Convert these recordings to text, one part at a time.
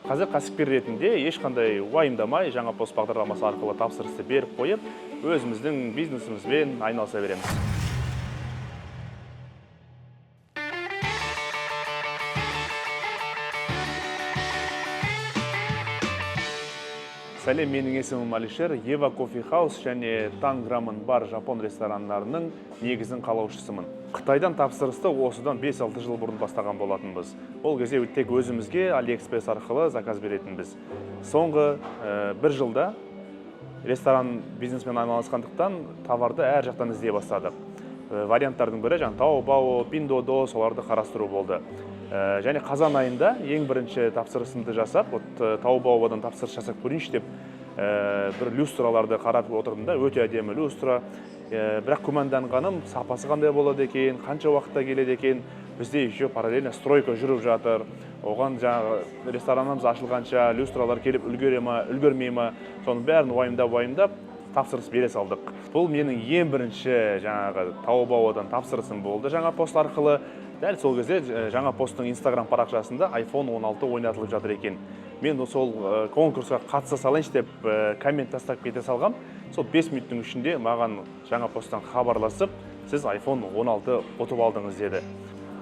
Қазір кәсіпкер ретінде ешқандай уайымдамай, Жаңа пост бағдарламасы арқылы тапсырысты беріп қойып, өзіміздің бизнесімізбен айналыса береміз. Сәлем, менің есімім Алишер. Ева Кофе Хаус және Танг Рамен Бар жапон ресторандарының негізін қалаушысымын. Қытайдан тапсырысты осыдан 5-6 жыл бұрын бастаған болатынбыз. Ол кезде тек өзімізге Алиэкспресс арқылы заказ беретінбіз. Соңғы бір жылда ресторан бизнесмен айналысқандықтан, товарды әр жақтан іздей бастадық. Варианттардың бірі жаңағы Таобао, Пиндуодуо, соларды қарастыру болды. Және қазан айында ең бірінші тапсырысымды жасап, вот Таобаодан тапсырыс жасап көрейінші деп, бір люстраларды қарап отырдым да, өте әдемі люстра. Бірақ күмәнданғаным, сапасы қандай болады екен, қанша уақытта келеді екен. Бізде еще параллельно стройка жүріп жатыр, оған жаңағы ресторанымыз ашылғанша люстралар келіп үлгере ма, үлгермей ма, соның бәрін уайымдап уайымдап тапсырыс бере салдық. Бұл менің ең бірінші жаңағы Таобаодан тапсырысым болды Жаңа пост арқылы. Дәл сол кезде Жаңа посттың Инстаграм парақшасында iPhone 16 ойнатылып жатыр екен. Мен сол конкурсқа қатыса салайыншы деп, коммент тастап кете салғам. Сол 5 минуттың ішінде маған Жаңа посттан хабарласып, «Сіз iPhone 16 ұтып алдыңыз», – деді.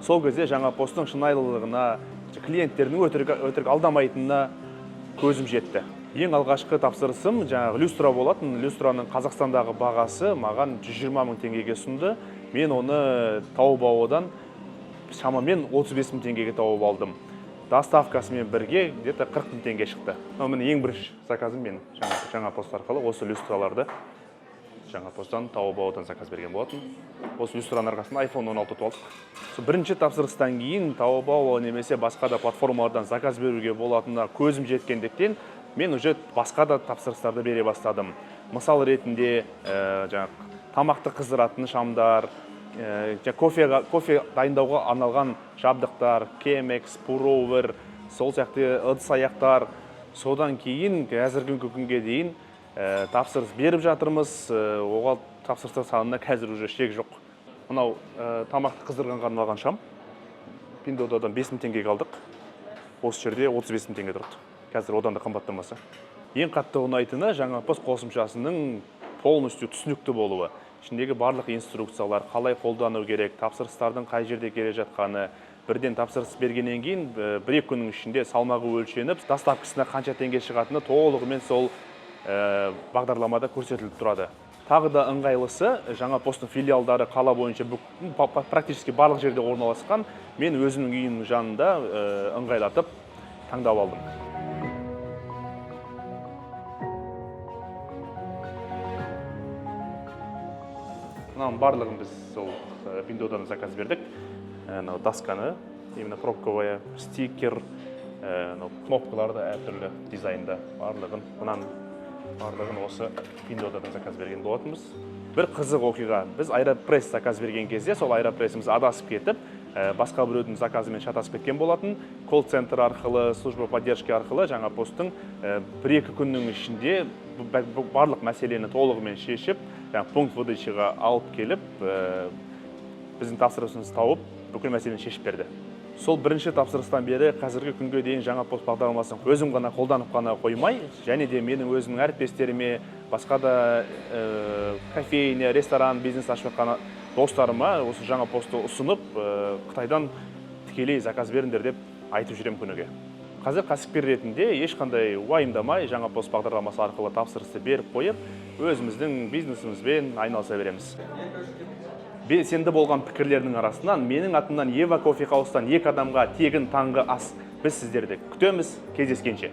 Сол кезде Жаңа посттың шынайылығына, клиенттердің өтірік алдамайтынына көзім жетті. Ең алғашқы тапсырысым жаңағы люстра болатын. Люстраның Қазақстандағы бағасы маған 120 мың теңгеге ұсынды. Мен оны Таобаодан шамамен 35 мың теңгеге тауып алдым. Доставкасымен бірге где-то 40 мың теңге шықты. Мынау, міне, ең бірінші заказым мен жаңа пост арқылы осы люстраларды Жаңа посттан, Таобаодан заказ берген болатын. Осы люстраның арқасында iPhone 16 ұтып алдық. Сол бірінші тапсырыстан кейін Таобао немесе басқа да платформалардан заказ беруге болатынына көзім жеткендіктен, мен уже басқа да тапсырыстарды бере бастадым. Мысал ретінде, жаңағы тамақты қыздыратын шамдар, кофе дайындауға арналған жабдықтар, Chemex, pour-over, сол сияқты ыдыс аяқтар. Содан кейін қазіргі күнге дейін тапсырыс беріп жатырмыз. Оған тапсырыстар санына қазір уже шек жоқ. Мынау тамақты қыздырғанға арналған шам, Пиндуодуодан 5000 теңгеге алдық. Осы жерде 35 мың теңге тұрды, қазір одан да қымбаттамаса. Ең қатты ұнайтыны – Жаңа пост қосымшасының полностью түсінікті болуы. Ішіндегі барлық инструкциялар, қалай қолдану керек, тапсырыстардың қай жерде келе жатқаны, бірден тапсырыс бергеннен кейін бір екі күннің ішінде салмағы өлшеніп, доставкасына қанша теңге шығатыны толығымен сол бағдарламада көрсетіліп тұрады. Тағы да ыңғайлысы, Жаңа посттың филиалдары қала бойынша практически барлық жерде орналасқан. Мен өзімнің үйімнің жанында ыңғайлатып таңдап алдым. Мынаның барлығын біз сол Пиндуодуодан заказ бердік. Мынау досканы, именно пробковая, стикер, мынау кнопкалар да әртүрлі дизайнда, барлығын, мынаның барлығын осы Пиндуодуодан заказ берген болатынбыз. Бір қызық оқиға: біз аэропресс заказ берген кезде, сол аэропрессіміз адасып кетіп, басқа біреудің заказымен шатасып кеткен болатын. Колл центр арқылы, служба поддержки арқылы Жаңа посттың бір екі күннің ішінде барлық мәселені толығымен шешіп, жаңағы пункт выдачаға алып келіп, біздің тапсырысымызды тауып, бүкіл мәселені шешіп берді. Сол бірінші тапсырыстан бері қазіргі күнге дейін Жаңа пост бағдарламасын өзім ғана қолданып қана қоймай, және де менің өзімнің әріптестеріме, басқа да кофейня, ресторан бизнес ашып жатқан достарыма осы Жаңа постты ұсынып, қытайдан тікелей заказ беріңдер деп айтып жүремін күніге. Қазір кәсіпкер ретінде ешқандай уайымдамай, Жаңа пост бағдарламасы арқылы тапсырысты беріп қойып, өзіміздің бизнесімізбен айналыса береміз. Белсенді болған пікірлердің арасынан менің атымнан Ева Кофе Хаустан екі адамға тегін таңғы ас. Біз сіздерді күтеміз. Кездескенше!